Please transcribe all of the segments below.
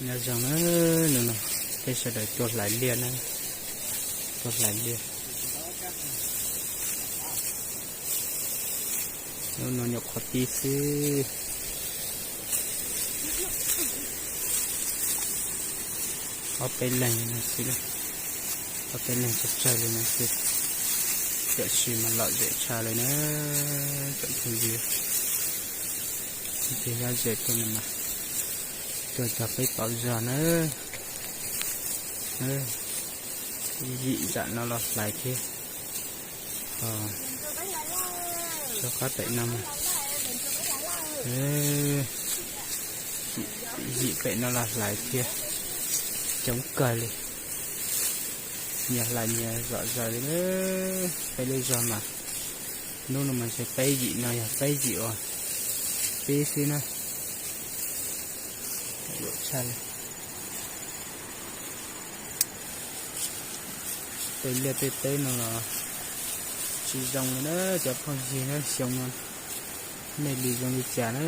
Nyob zoo na, hnub no peb sawv daws tuaj hlais liaj na, tuaj hlais liaj. Hnub no nyuam qhuav pib xwb, ob peb leeg no xwb, ob peb leeg tsawg tsawg li no xwb, tiam sis mas lom zem tshaj li na, tsoom phooj ywg. Tus yog zem tuaj no mas tuaj cog peb paus zog na. Yim zam no los hlais thiab. Rov qab pem no mas, yim pem no los hlais thiab, coob kawg li. Nyias hlais nyias zom zaws li na. Peb lub zog mas hnub no mas ntshe peb yim no yog peb yim uas pib xwb na. Tshaj li. Tej liaj tej teb no los tsis zoo li na cov phooj ywg na, xyoo no nej li zoo li cas na,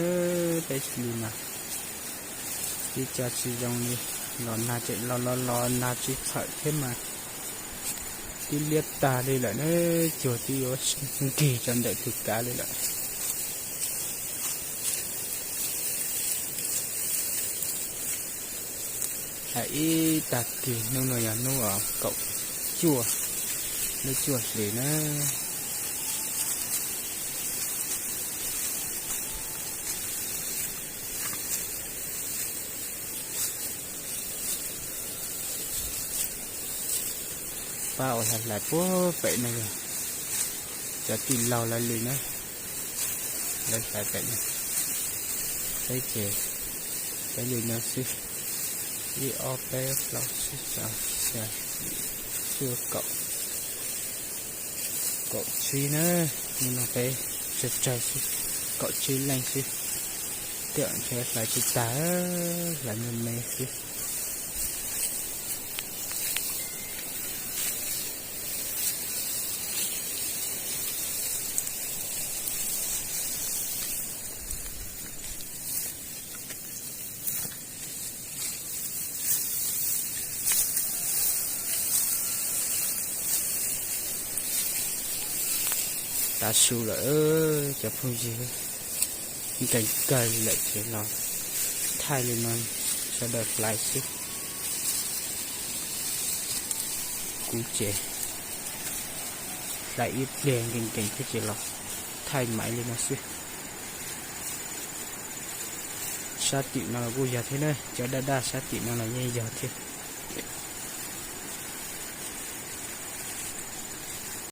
peb li mas ib co tsis zoo li, los nag tseem los los los nag tsis txhawm thiab mas twb liab tag li lawm na, cuag twb yuav nkig rau ntawm tus kav li lawm. Hais ib tag kis hnub no yog hnub kaum cuaj, lub cuaj hlis na. Pab uas hlais hlais puag pem no yog cov tij laug lawv li na, lawv hlais pem no. Peb ces peb li no xwb, ib ob peb plaub tsib rau xya yim cuaj kaum, kaum tsib na. Hnub no peb tsawg tsawg xwb, kaum tsib leej xwb, tiam ntshe hlais tsis tag, hlais me me xwb. Tav su lawm cov phooj ywg, nkees kawg li lawm ces los thaij li no sawv daws hlais xwb. Kuv ces hlais ib pliag nkees nkees thiab ces los thaij maiv li no xwb. Sab tim no los kuj yog thiab na, cov daj daj sab tim no los yeej yog thiab.